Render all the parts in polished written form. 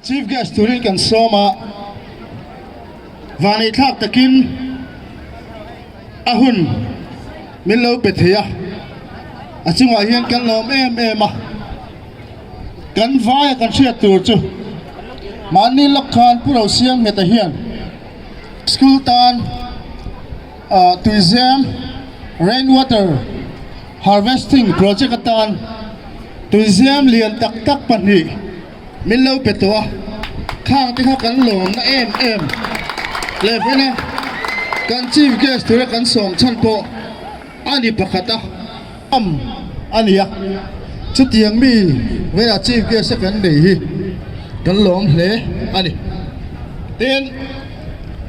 Chief Guest turin kan sawm a, vaneihthlak takin a hun min lo pe thei a, a chungah hian kan lawm em em a, kan vaia kan hriat tur chu mahni lawk khan Pu Rosiamngheta hian school tan tuizem rain water harvesting project atan tuizem lian tak tak pahnih Min lo pe tawh a, khang te kha kan lawmna em em leh vel a, kan chief guest tura kan sawm chhan pawh a ni pakhat a, am a ni a, chutiang mi velah chief guest a kan nei hi kan lawm hle a ni. Tin,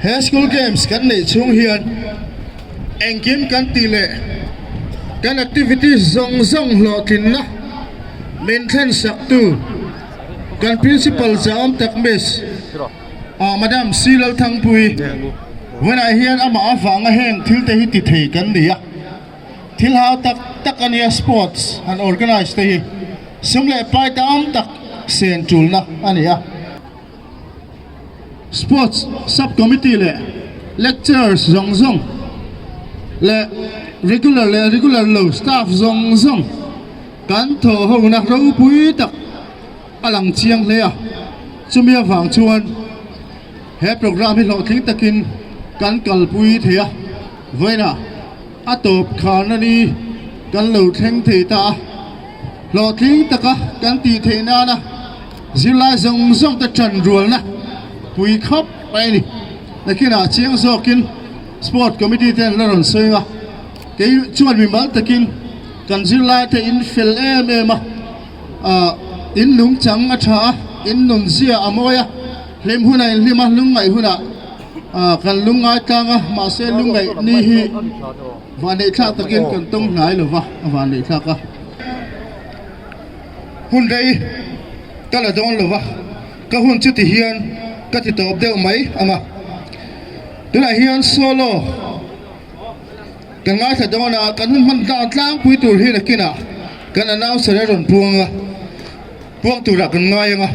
he school games kan neih chhung hian engkim kan tih leh kan activities zawng zawng hlawhtlinna, Min thlen sak tu kan Principal Zaawm tak Miss ah Madam C Lalthangpui vawiinah hian amah avanga heng thil te hi ti thei kan ni a, thil hau tak tak a nia sports han organise te hi sum leh pai tam tak sen tulna a ni a. Sports Sub Committee leh Lecturers zawng zawng leh regular leh regular lo staff zawng zawng kan thawh hona ropui tak a lang chiang hle a, chumi avang chuan he programme hi hlawhtling takin kan kalpui thei a, vawiinah a tawp kharna ni kan lo thleng thei ta a, hlawhtling taka kan tih theih nana Zirlai zawng zawng te ṭan rualna pui khawp mai a ni. Nakinah chiang zawkin Sport Committee te an la rawn sawi a, kei chuan mimal takin kan zirlai te in fel em em a, ah in lungchang a ṭha a, in nunzia a mawi a, hlim hunah in hlim a, lungngaih hunah ah kan lungngai tlang a, mahse lungngaih ni hi vanneihthlak takin kan tawng hnai lo va, a vanneihthlak a. Hun rei ka la dawn lo va, ka hun chu ti hian ka ti tawp deuh mai ang a. Tunah hian solo kan ngaithla dawn a, kan hun hman dan tlangpui tur hi nakinah kan announcer a rawn puang a, puang turah kan ngai ang a.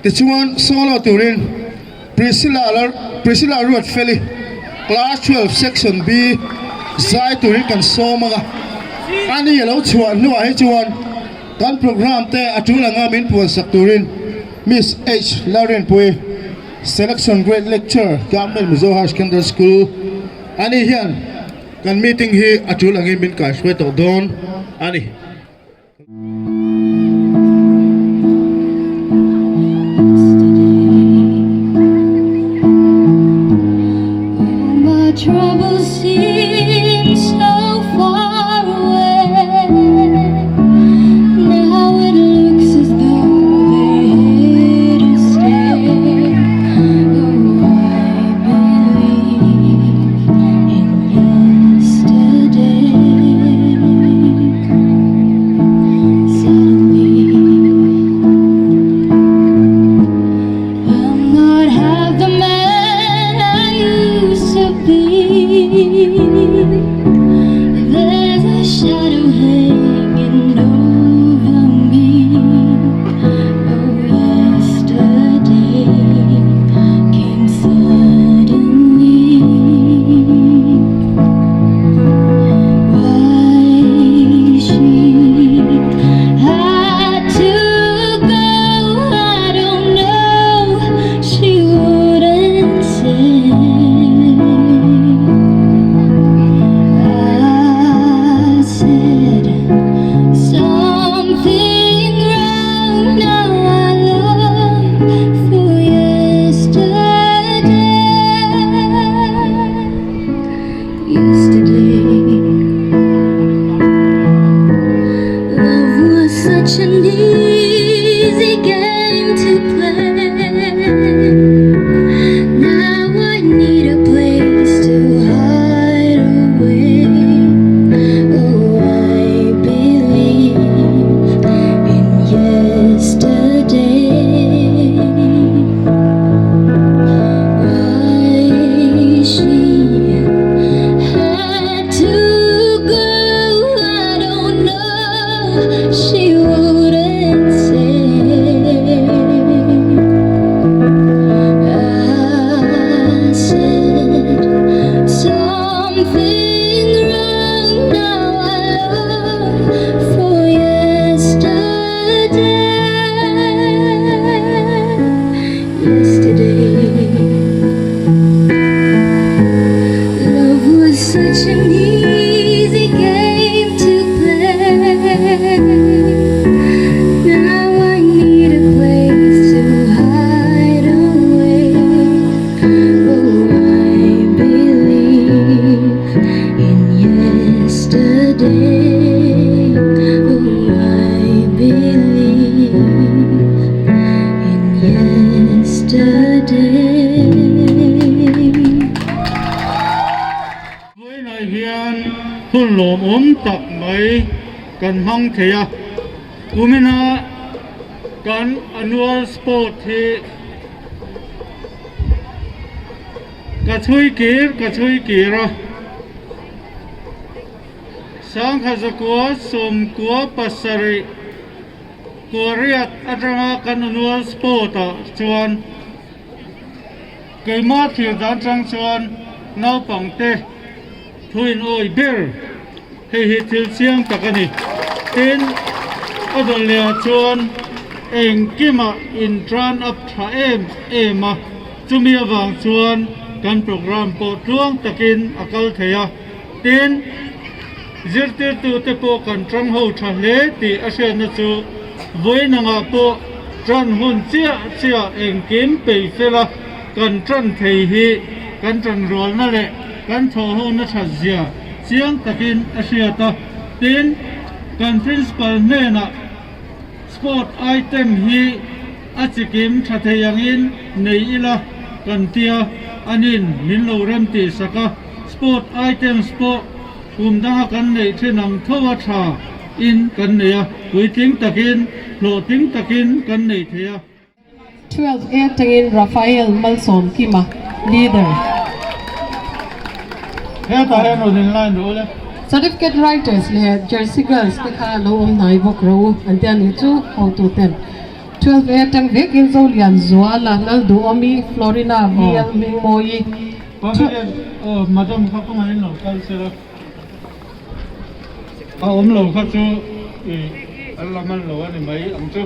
Tichuan solo turin Priscilla Priscilla Ruatfeli class 12 section B zai turin kan sawm ang a, ani a lo chhuah hnuah hi chuan kan programme te a tul anga min puansak turin Miss H Lalrinpuii Selection Grade Lecturer Government Mizo Higher Secondary School ani hian kan meeting hi a tul angin min kaihruai tawh dawn a ni. Vawiinah hian hun lawmawm tak mai kan hmang thei a, kumina kan annual sport hi ka chhui kir ka chhui kir a. 1997 Korea atanga kan annual sport ah chuan keimah thlir dan tang chuan naupang te thu in awi ber hei hi thil chiang tak a ni. Tin, a dawn leh ah chuan engkimah in turn up tha em em a, chumi avang chuan kan program pawh tluang takin a kal thei a. Tin, zirtirtute pawh kan tang ho tha hle tih a hriatna chu vawiin angah pawh tan hun chiah chiah engkim peih fela kan tan thei hi kan tanrualna leh kan thawhhona that zia chiang takin a hriat a. Tin, kan Principal hnenah Sport item hi a chikim tha thei angin nei ila kan tia anin min lo rem tih sak a. Sport items pawh kum danga kan neih thin ang tho a tha in kan nei a, puitling takin, hlawhtling takin kan nei thei a. 12 A atangin Raphael Malsawmkima, Leader. Hetah hian rawn in line rawh ule. Certificate writers leh Jersey Girls te kha lo awm hnai bawk rawh u an tia nih chu hotuten. 12 A atang vekin Zolian Zuala, Lalduhawmi, Florina, VL Hmingmawi, Pavilion aw madam kha kawngah in lo kal sela a awm lo kha chu ih an la man lo a ni mai ang chu.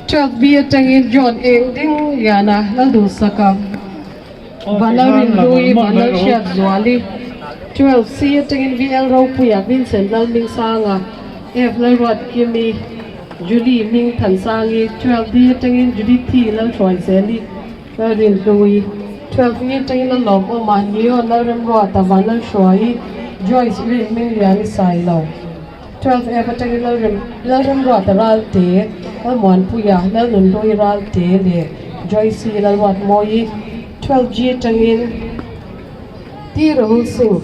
12 B atangin John Eng ding liana Lalduhsaka Vanlalrinhlui Vanlalhriatzuali 12 C atangin VL Ropuia Vincent Lalhmingsanga F Lalruatkimi Julie Hmingthansangi 12 D atangin Judithi Lalhruaizeli Lalrinhlui, 12 nge atangin a lawm awm a, Neo Lalremruata Vanlalhruai, Joyce Rin Hmingliani Sailo, 12 F atangin Lalrem Lalremruata Ralte, Lalmuanpuia, Lalnunhlui Ralte leh Joyce Lalruatmawi, 12 G atangin T Rahul Singh,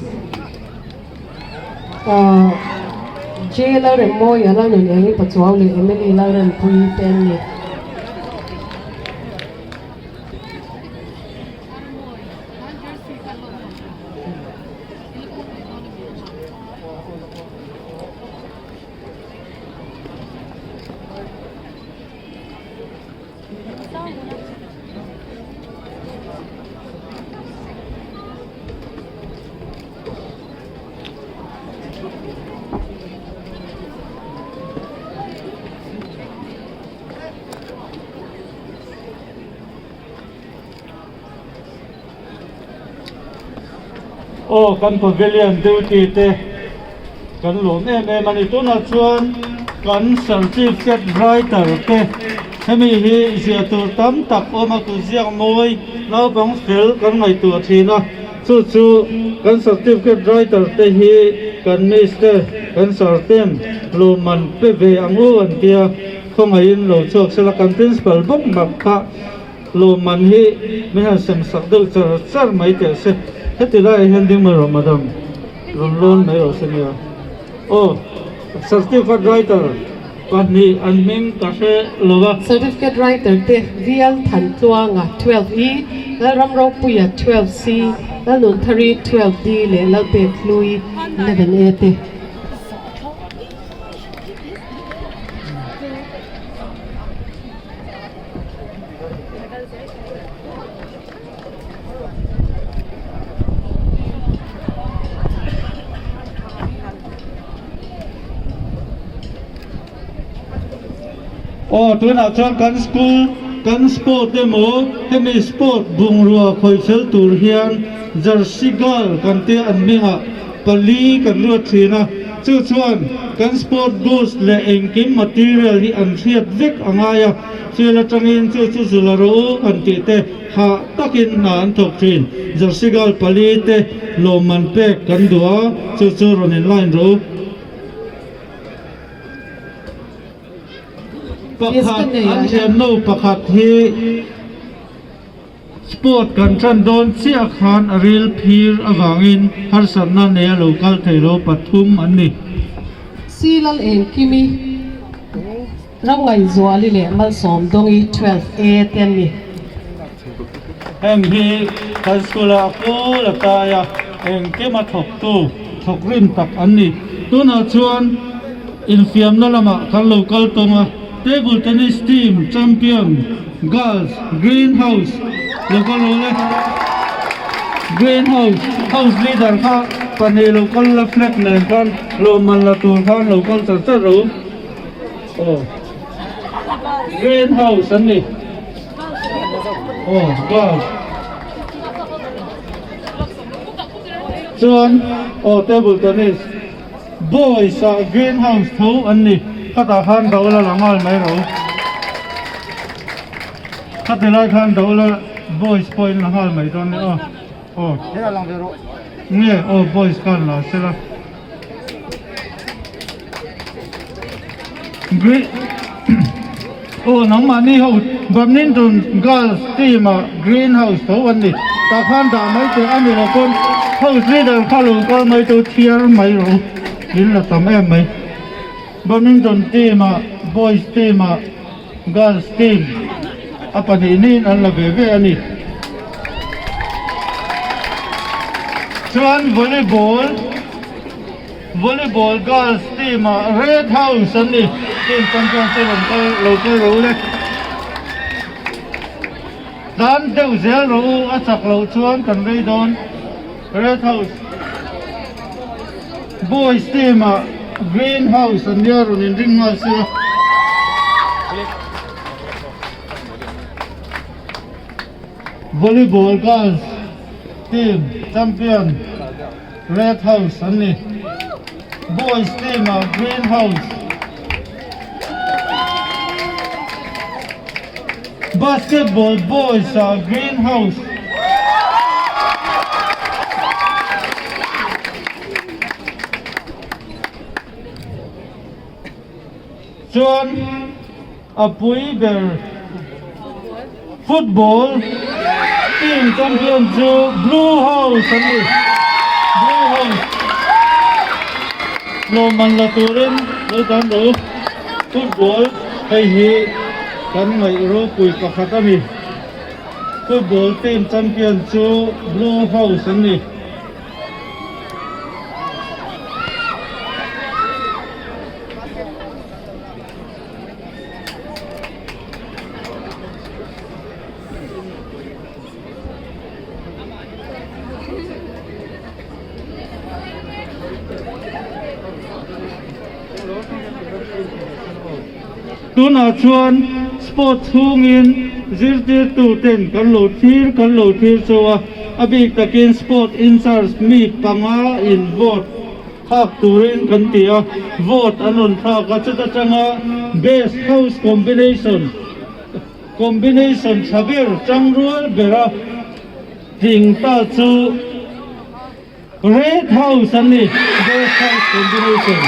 J Lalremmawia, Lalnunengi Pachuau leh Emily Lalrempuii te an ni. Aw kan pavilion duty te kan lawm em em a ni tunah chuan kan certificate writer te hemi hi ziah tur tam tak awm a kut ziak mawi naupang fel kan ngaihtuah thin a chu chu kan certificate writer te hi kan miss te kan sir ten lawmman pe ve ang u an tia. Khawngaihin lo chhuak sela kan principal bawk mak kha lawmman hi min han sem sak deuh char char mai teh se. Heti laiah hian ding mai rawh madam, rawn lawn mai rawh se nia. Aw, certificate writer pahnih an hming ka hre lo va. Certificate writer te VL Thantluanga 12 E, Lalramropuia 12 C, Lalnunthari 12 D leh Lalpekhlui 11 A te. Aw tunah chuan kan school kan sport emaw hemi sport bungrua khawih fel tur hian jersey girl kan tia an hmingah pali kan ruat thin a, chu chuan kan sport goods leh engkim material hi an hriat vek a ngai a, field atangin chu chu zula rawh u an tih te hah takin hna an thawk thin. Jersey girl pali te lawmman pek kan duh a, chu chu rawn in line rawh u. Pakhat an thiannu pakhat hi. Sport kan tan dawn chiah khan a ril phir avangin harsatna nei a lo kal thei lo pathum an ni. Silal Engkimi, Ramngaihzuali leh Malsawmdawngi 12 A te an ni. Heng hi kan school ah kul a kai a, engkima thawktu thawk rim tak an ni. Tunah chuan infiamna lamah kan lo kal tawng a, Table Tennis Team Champion Girls Green House lo kal rawh le. Green House House Leader kha pahnih lo kal la flag nen khan lawmman la tur khan lo kal char char rawh u. Aw Green House an ni. Aw Girls chuan aw Table Tennis Boys ah Green House tho an ni. Khatah khan do la la nghal mai rawh u. Khati lai khan do la Boys pawh in la nghal mai dawn nia aw. Aw nge aw Boys khan la sela. Aw nangmahni ho Badminton girls team ah green house tho an ni tah khan dah mai teh a ni lo pawn house leader kha lo kal mai chu thiar mai rawh u in la tam em mai Badminton team ah boys team ah girls team a pahnih niin an la ve ve a ni chuan volleyball. Volleyball girls team ah Red House an ni. Team champion chu rawn kal lo kal ro le. Dan deuh zel ro u a chak loh chuan kan rei dawn. Red House Boys team ah Green House an nia rawn inring nghal sia. Volleyball girls team champion Red House an ni. Boys team ah Green House. Basketball boys ah Green House. Chuan a pui ber football team champion chu Blue House an ni. Blue House lawmman la turin lo tan rawh u. Football hei hi kan ngaih ropui pakhat a ni. Football team champion chu Blue House an ni. Tunah chuan sport chhungin zirtirtu ten kan lo thlir kan lo thlir chauh a, a bik takin sport in charge mi panga in vote Thlak turin kan ti a, vote an rawn thlak a, chuta tanga best house combination, combination tha ber, tangrual bera tling ta chu red house an ni, best house combination.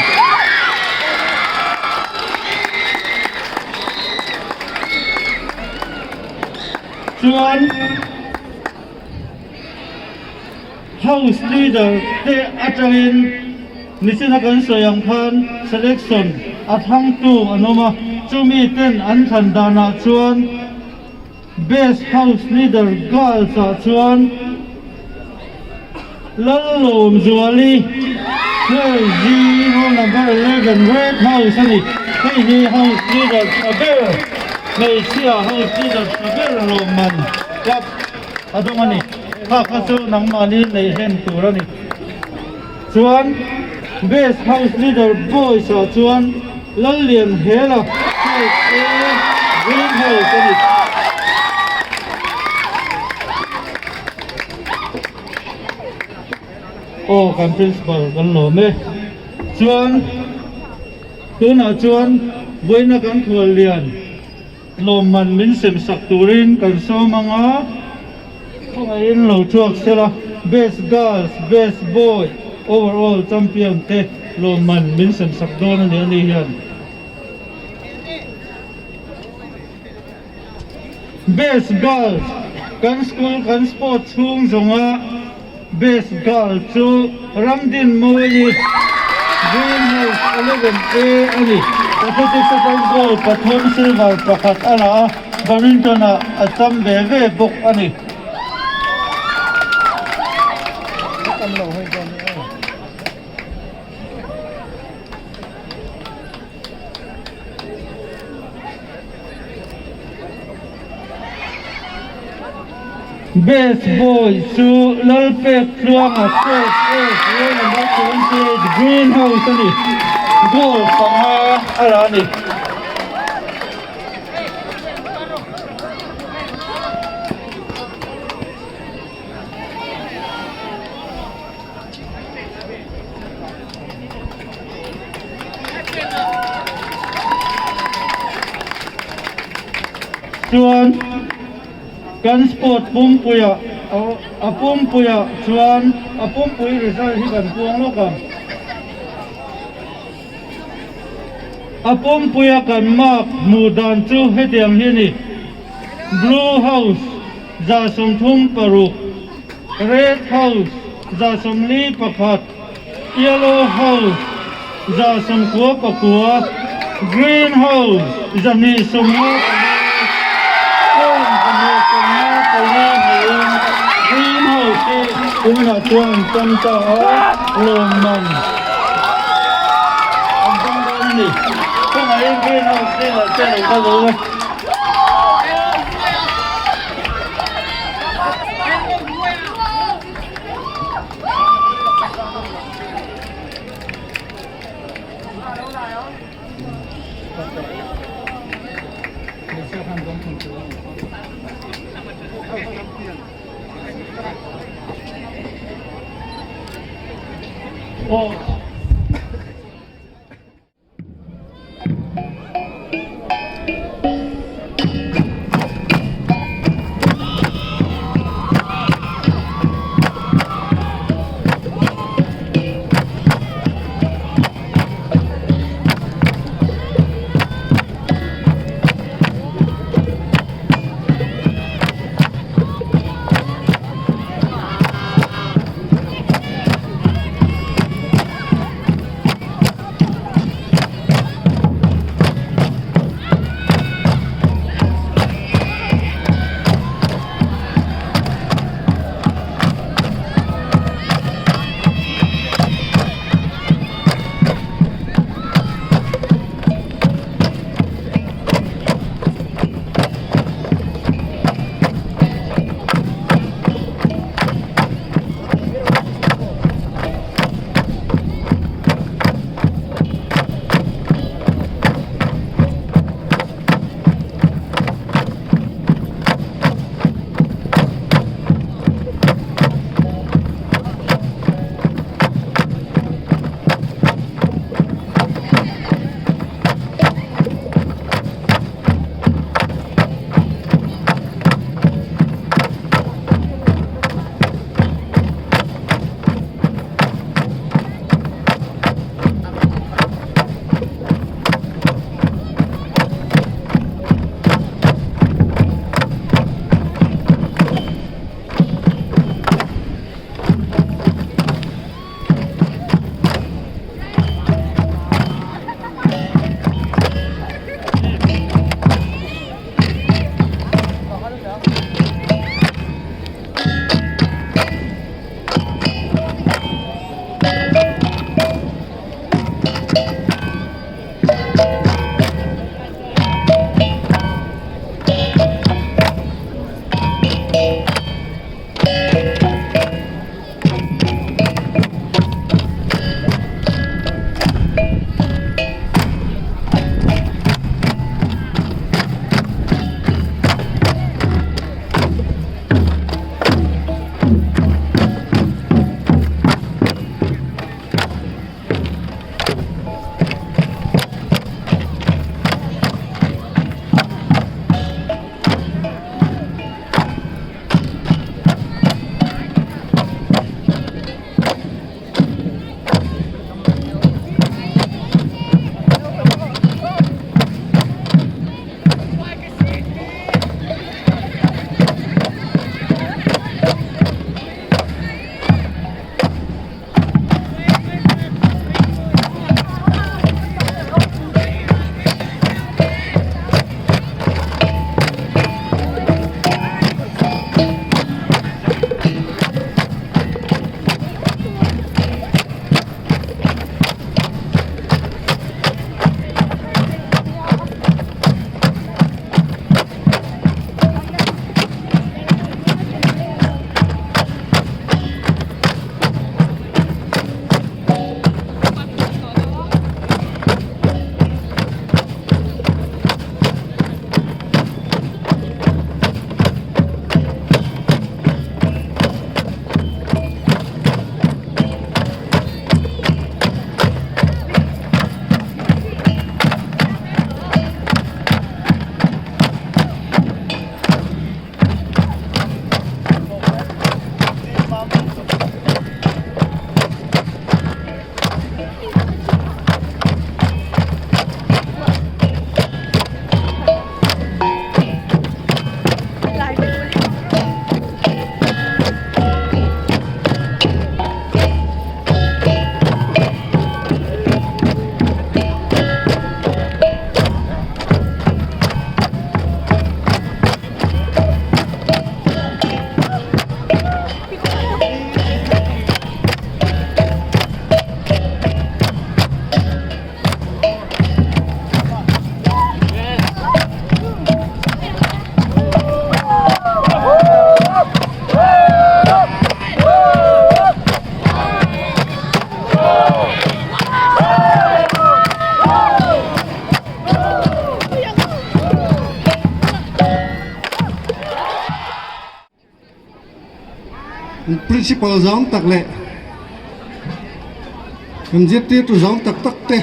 Chuan. House leader te atangin nichina kan sawi ang khan selection a thlangtu an awm a, chumi ten an thlan danah chuan best house leader girls ah chuan Lallawmzuali 12 roll number 11 red house a ni, hei hi house leader tha ber hmeichhia house leader tha ber lawmman club a dawng a ni. Kha kha chu nangmahni neih hlen tur a ni. Chuan Best House Leader Boys ah chuan Lallian Hela House A Green House a ni. Aw kan Principal kan lawm e. Chuan tunah chuan vawiina kan khual lian. Lawmman min sem sak turin kan sawm ang a, khawngaihin lo chhuak sela, Best Girls, Best Boy, Overall Champion te lawmman min sem sak dawn a ni a ni hian. Best Girls. Kan school kan sport chhung zawnga best girl chu Ramdinmawii Green House 11A a ni. Athletics atang gold pathum silver pakhat a la a, badminton ah a cham ve ve bawk a ni. Best boy chu Lalpek Tluanga Court F roll number 78 Green House a ni. Goal panga a la a ni. Chuan kan sport pumpuiah a pumpuiah chuan a pumpui result hi kan puang lawk ang. A pumpuia kan mark hmuh dan chu hetiang hi a ni, Blue House 36, Red House 41, Yellow House 99, Green House 254, Point 254 hmuhin Green House hi kuminah chuan an chang ta a, lawmman an chang dawn a ni. Khawngaihin Green House hnenah chuan an kal lo e. Aw. Principal zawng tak leh kan zirtirtu zawng tak tak te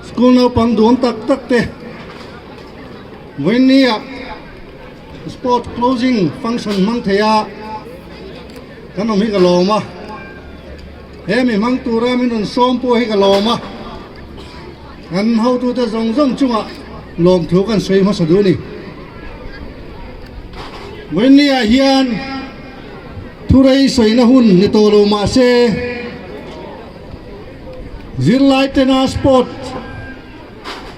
school naupang duam tak tak te vawinia sport closing function hmang thei a kan awm hi ka lawm a he mi hmang tura min rawn sawm pawh hi ka lawm a kan hotute zawng zawng chungah lawmthu kan sawi hmasa duh a ni. Vawinia hian thurei sawina hun ni tawh lo mah se zirlai tena sport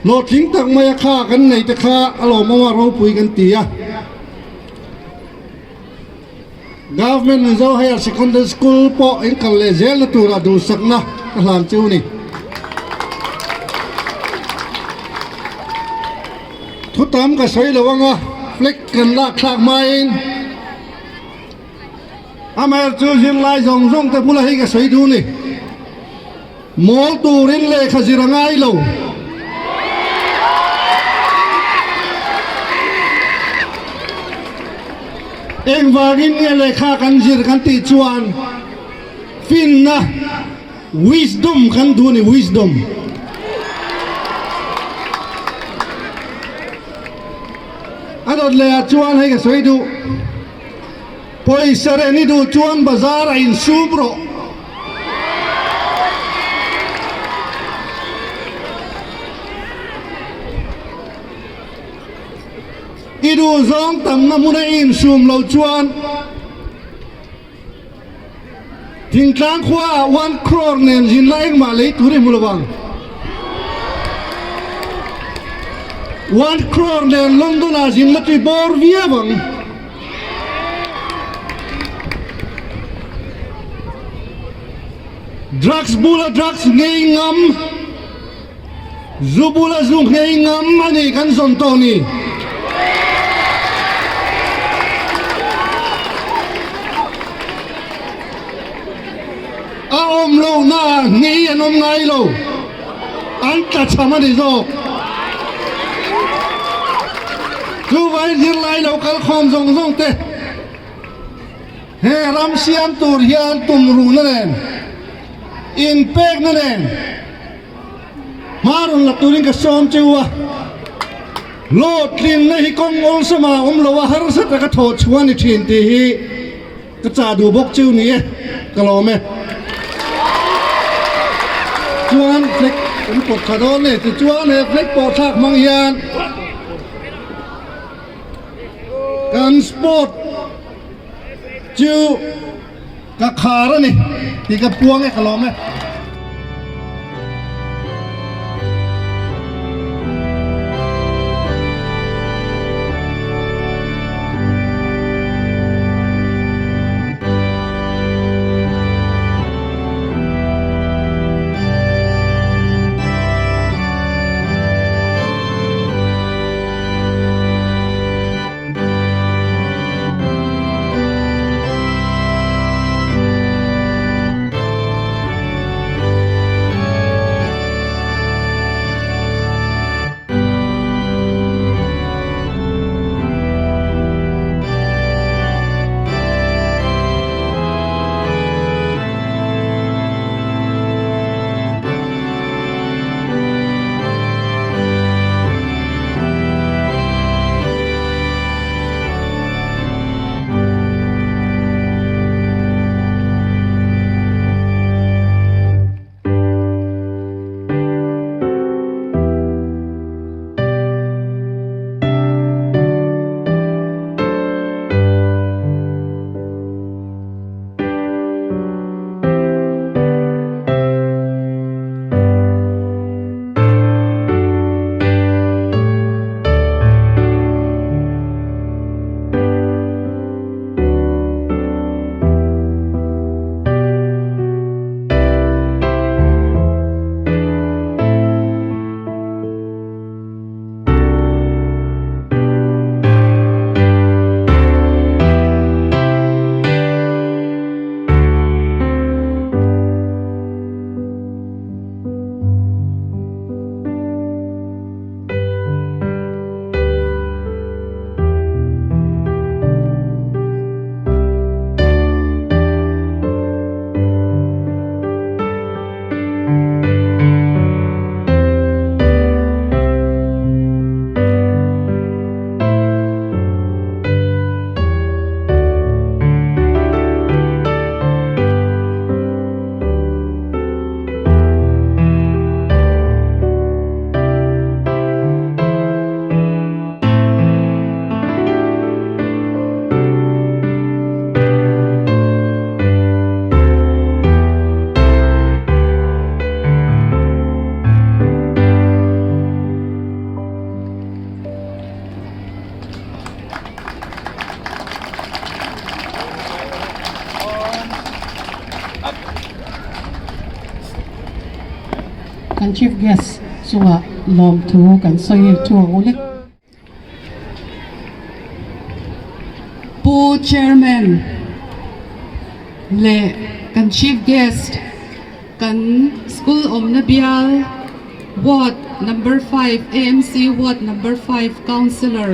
hlawhtling tak maia kha kan nei te kha a lawmawm a ropui kan ti a. Government Mizo Higher Secondary School pawh in kal leh zelna turah duhsakna ka hlan chu ni. Thu tam ka sawi lo anga flag kan lak thlak hmain amaherawhchu zirlai zawng zawng te bula hei ka sawi duh ni. Mawl turin lehkha zir a ngai lo. Engvangin nge lehkha kan zir kan tih chuan finna, wisdom, kan duh a ni, wisdom. A dawt leh ah chuan hei ka sawi duh. Pawisa reng i duh chuan bazar a insum rawh. I duh zawng tamna hmuna i insum loh chuan thingtlang khuaah one crore nen zinla engmah lei tur i hmu lo vang. One crore nen London ah zinla tui bawr viau ang. Drugs bula drugs ngei ngam, zu bula zu ngei ngam a ni kan zawn tawh ni. A awm lohna ah ngei an awm ngai lo, an tla cham a ni zawk. Chuvai zirlai lo kal khawm zawng zawng te he ram siam tur hian tum ruhna nen, inpekna nen hma rawn la turin ka sawm cheu a. Hlawhtlinna hi kawng awlsama awm lo a, harsa taka thawh chhuah a ni thin tih hi Ka chah duh bawk chu ni e, ka lawm e. Chuan flag kan pawt tha dawn e, tichuan he flag pawh thlak hmang hian kan sport chu ka khar a ni tih ka puang e, ka lawm e. Kan Chief Guest chungah lawmthu kan sawi thu ang u le. Pu Chairman leh kan Chief Guest kan school awmna bial Ward number 5 AMC Ward number 5 Councillor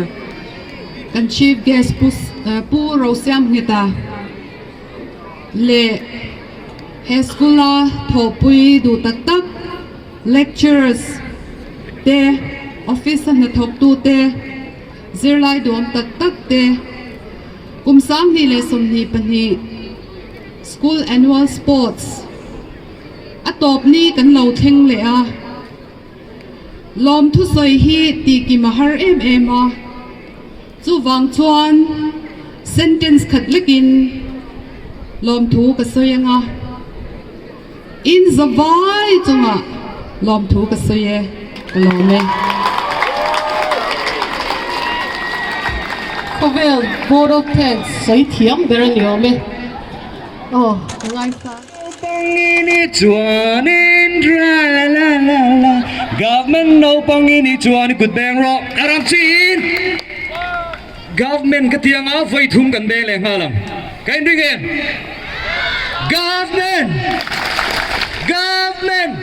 kan Chief Guest Pu Pu Rosiamngheta leh he school a thawhpui duh tak tak lecturers te, office a hnathawktu te, zirlai duam tak tak te, kum 2022 school annual sports a tawp ni kan lo thleng leh a, lawmthusawi hi tihkim a har em em a. Chuvang chuan sentence khat lekin lawmthu ka sawi anga, in zavai chungah lawmthu ka sawi e, ka lawm e. Khawvel Board of Thanks sawi thiam ber a ni awm e. Aw, ka ngaithla. Naupangini chuanin ra la la la la Government naupangini chuan kut beng rawh a ram chiin Government ka tiang a vawi thum kan beng leh nghal ang ka inring em Government Government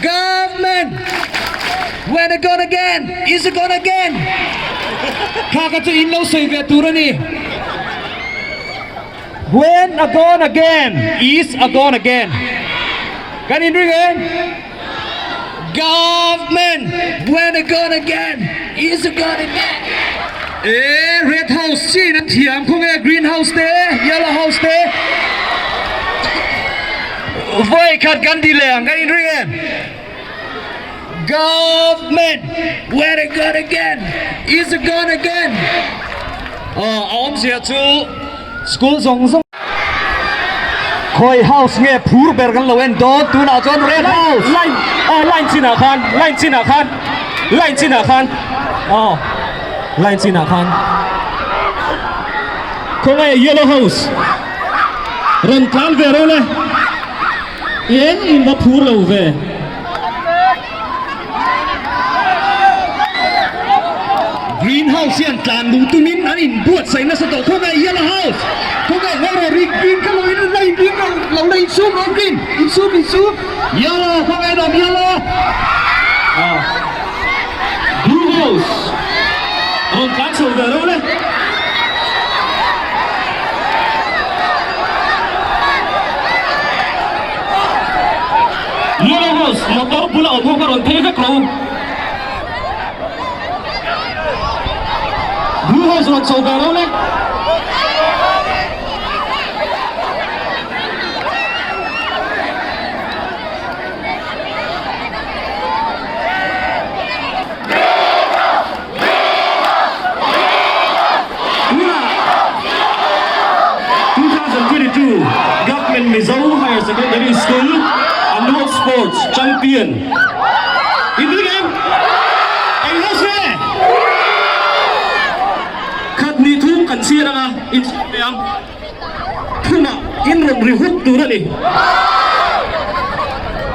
Government When a gone again is a gone again Kha ka chu in lo sawi ve tur a ni. When a gone again is a gone again. Kan inring em? Government when a gone again is a gone again. E red house chin an thiam khaw nge green house te yellow house te voi khat kan ti leh ang kan inring em? Government when a gone again is a gone again. A awmzia chu school zawng zawng khawi house nge phur ber kan lo en dawn tunah chuan red house line aw line chinah khan line chinah khan line chinah khan aw line chinah khan khawnge yellow house rawn tlan ve ro le eng in va phur lo ve. Green house hian tlan luh tumin an inbuatsaih nasa tawh khawp a, yellow house khawngaiah ngaih rawh ri green kha lo in la in green lo lo la insum rawh green insum insum yellow khawngaihin awm yellow ah blue house rawn tlan chho ve reuh le. Yellow house motor bula awm ho kha rawn phei vek lo. Blue house rawn chho ve lo le. Tunah 2022 Government Mizo Higher Secondary School Annual Sports Champion in ring em? Eng house nge? Khat ni thum kan chhiar anga in chhiar ve ang. Thumah in rawn ri huk tur a ni.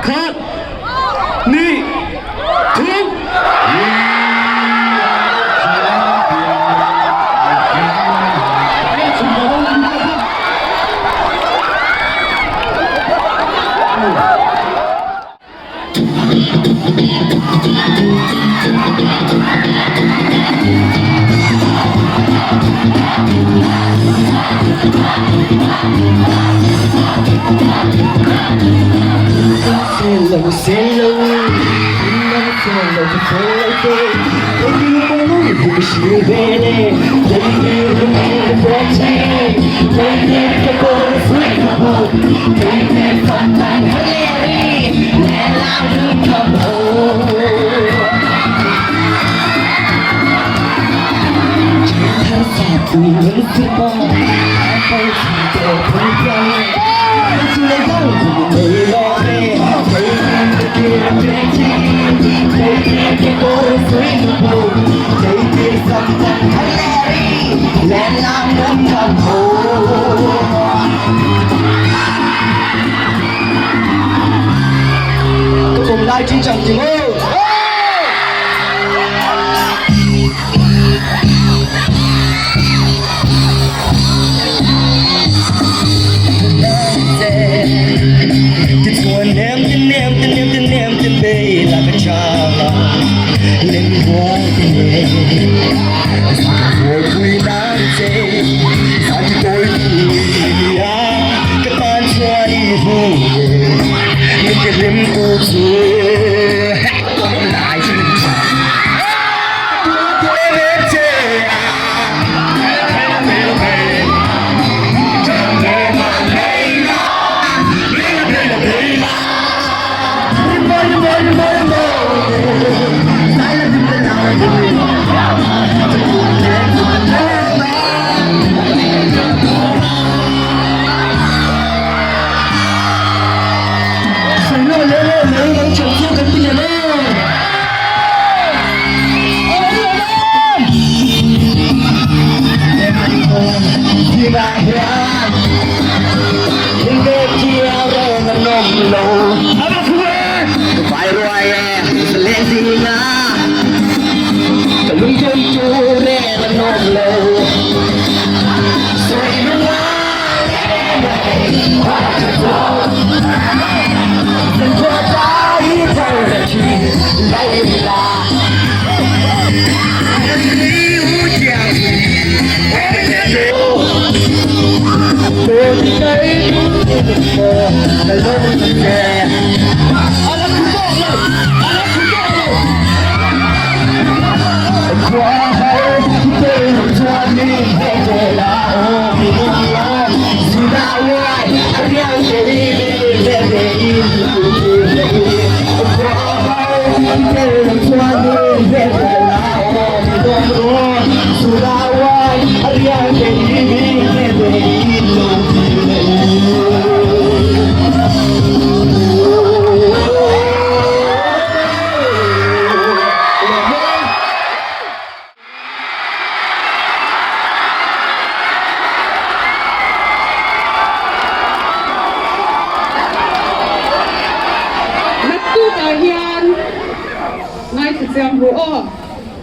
Khat ni thum. Lai ṭingṭang ti maw? Naktukah hian ngaithla chiang ru aw.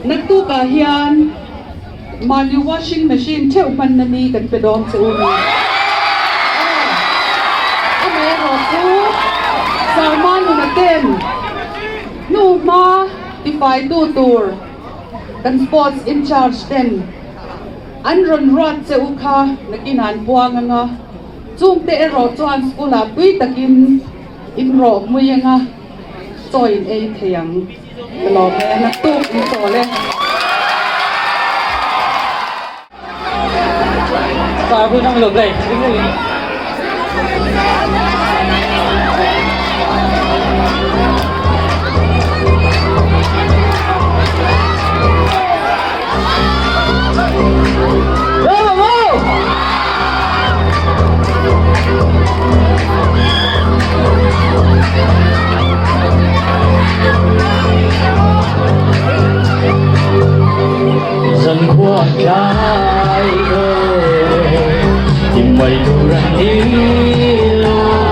Naktukah hian mahni washing machine theuh hmanna ni kan pe dawn che u ni. Aw, amaherawh chu Sarma nuna ten hnu hma tifaitu tur kan sports in charge ten an rawn ruat che u kha nakin an puang anga chungte erawh chuan school ah tui takin in rawh hmui anga chaw in ei thei ang ka lawm e naktuk in chawl e. Zankhua tlai e, ti mai tur an ni lo.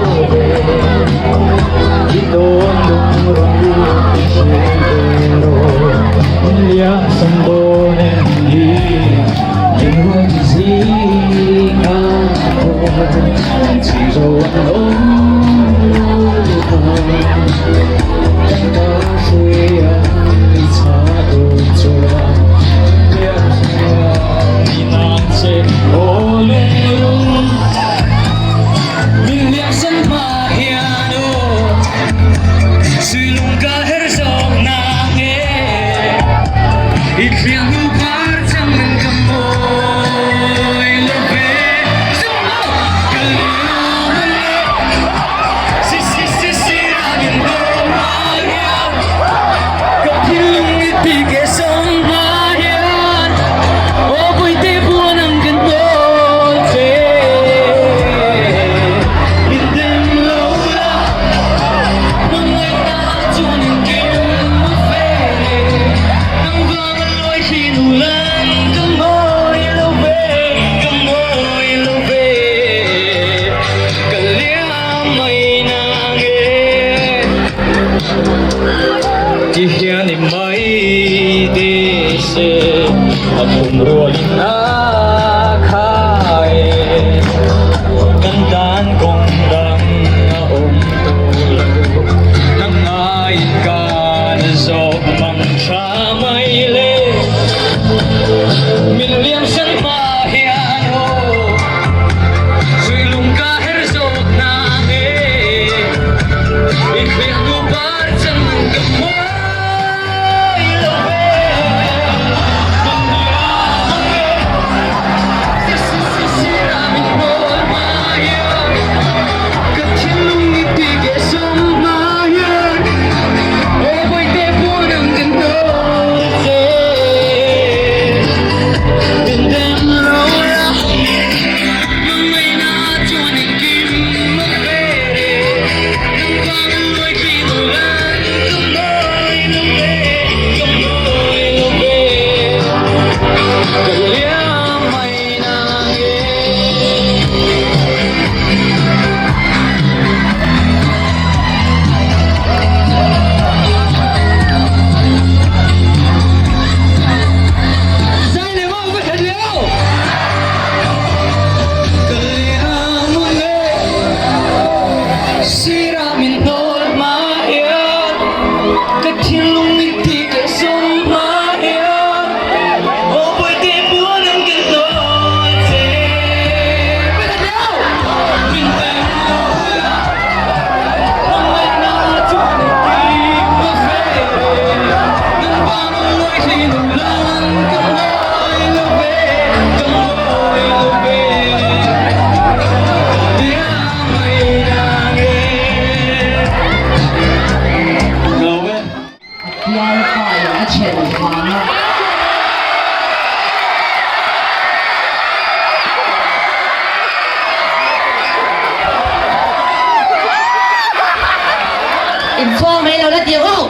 Zuah mai lo la ti ang aw.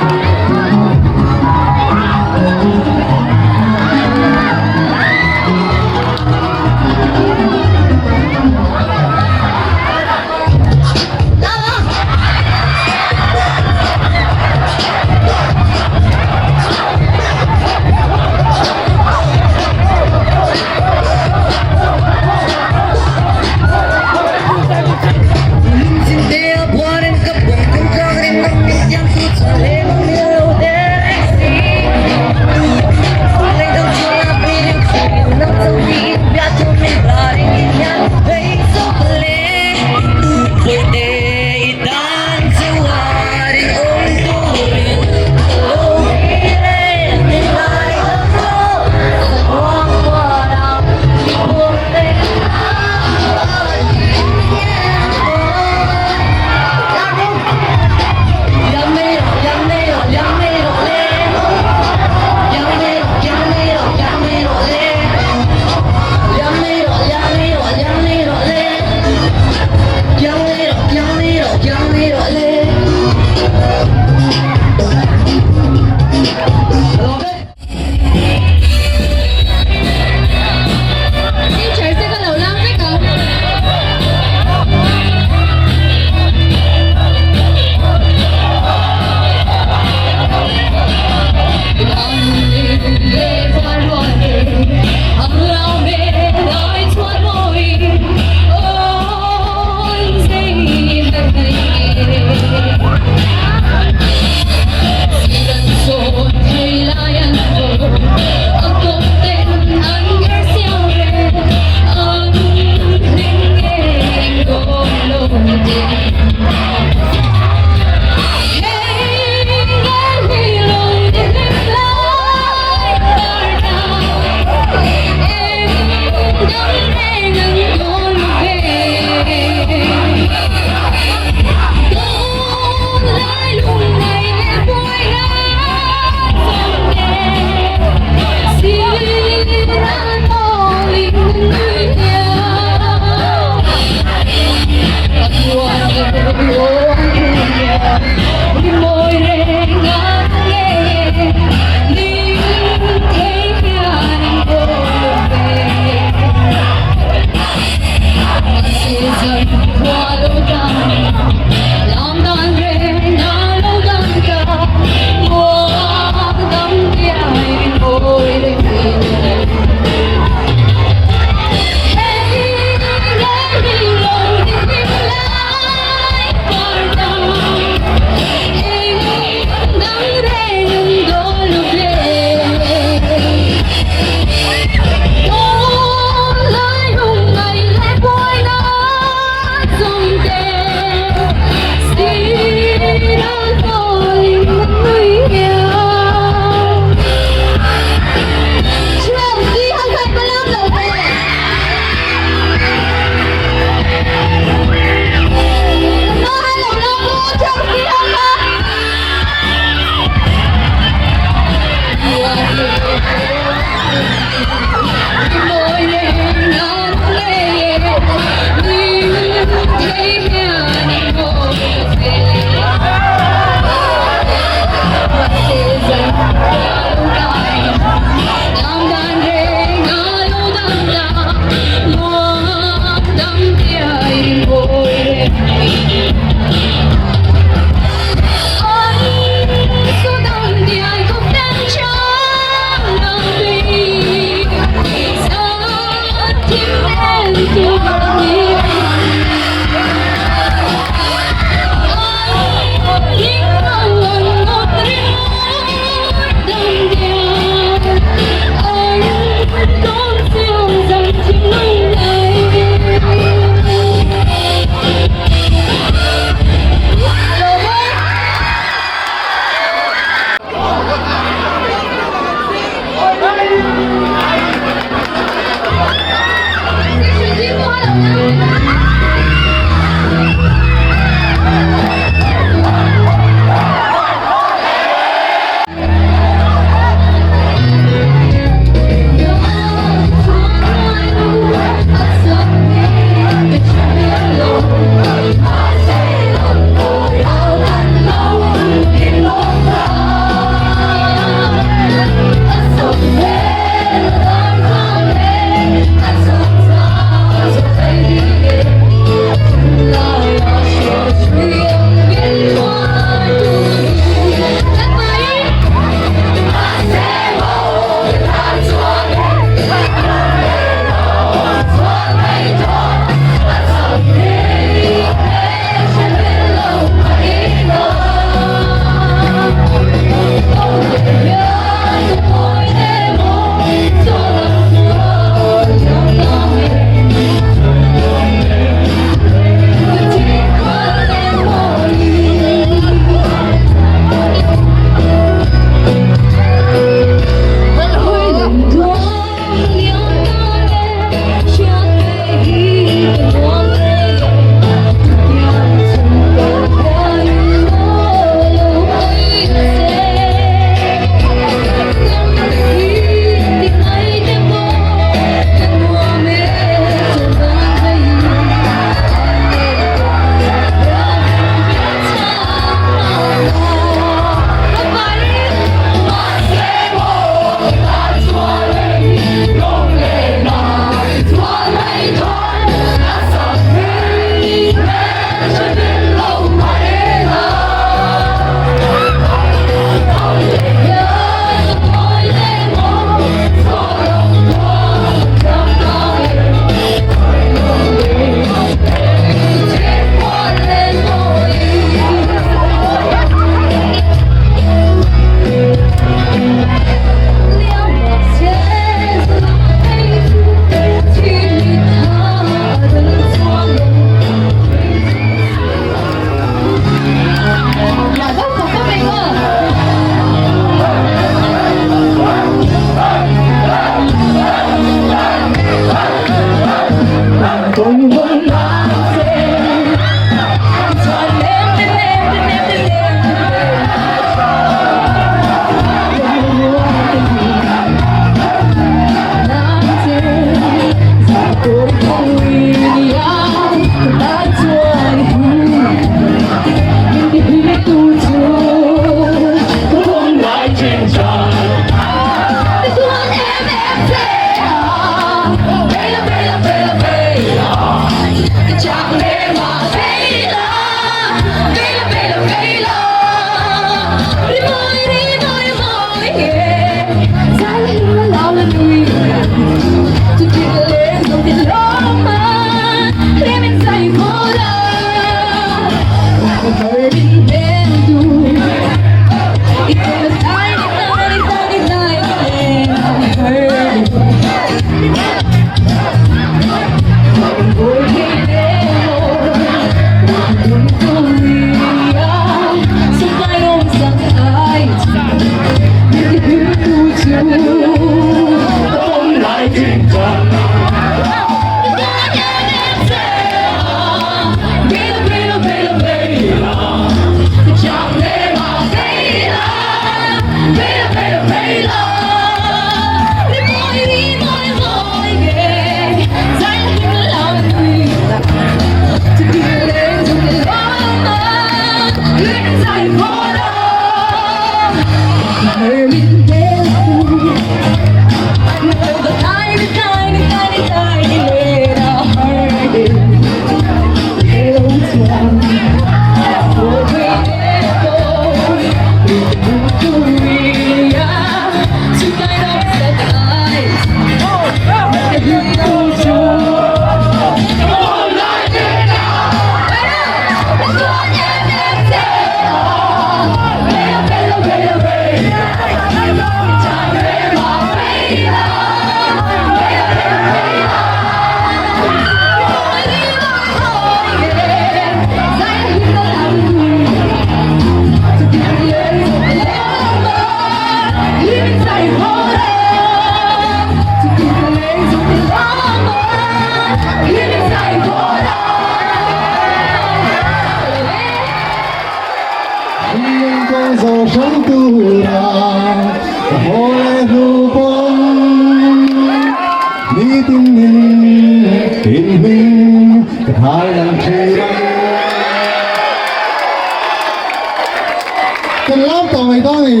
Kan lam tawh mai dawn a ni.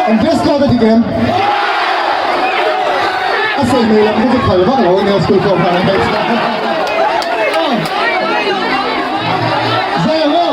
An dress code a dik em? A sawi mai lam kha chu phal vak lo a nia school form khan a hei chuan. Zai ang aw.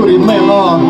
duh rih mai ang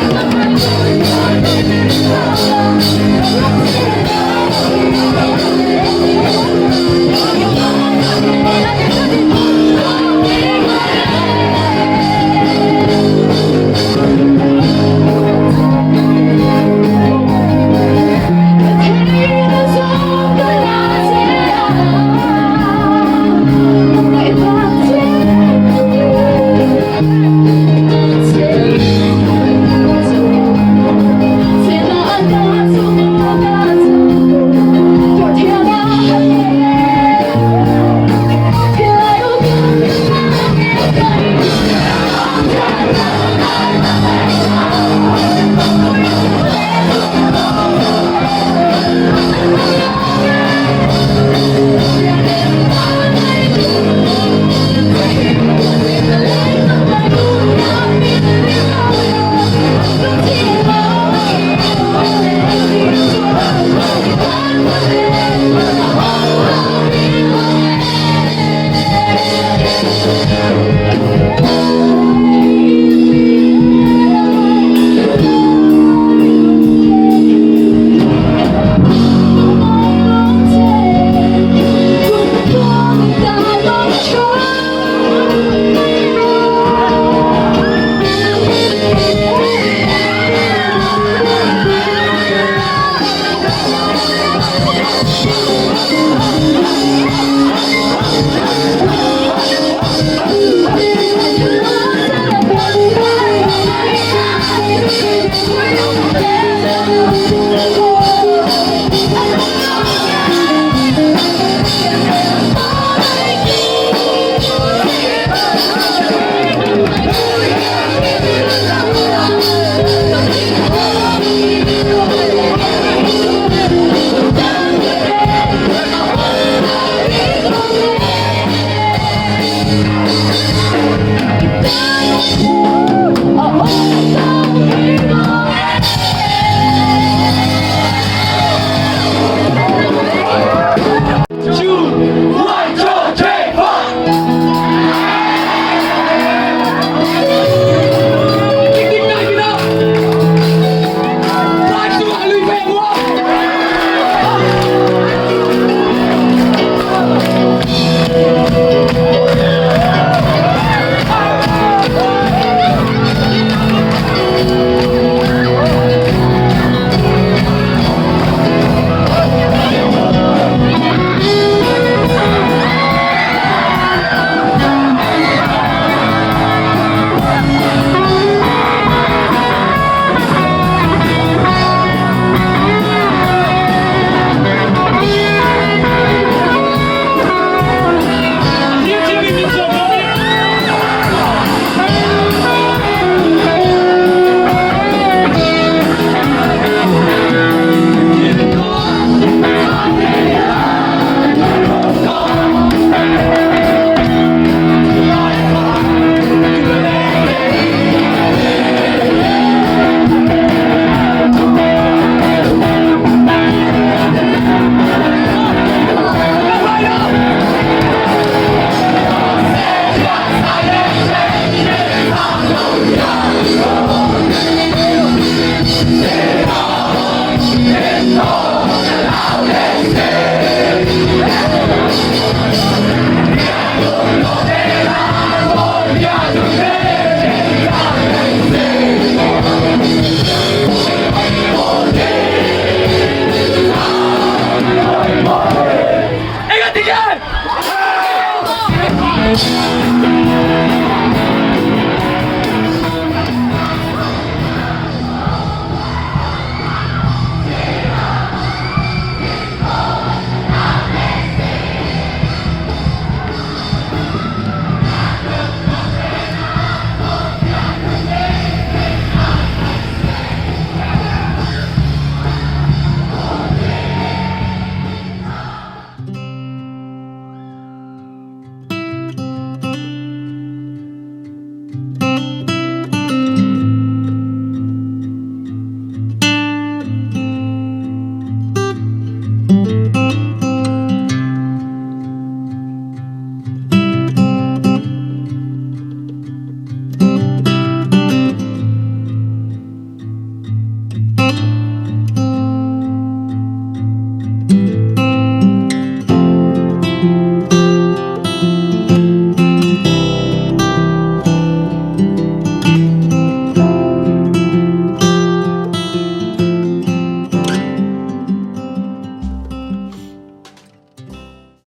aw.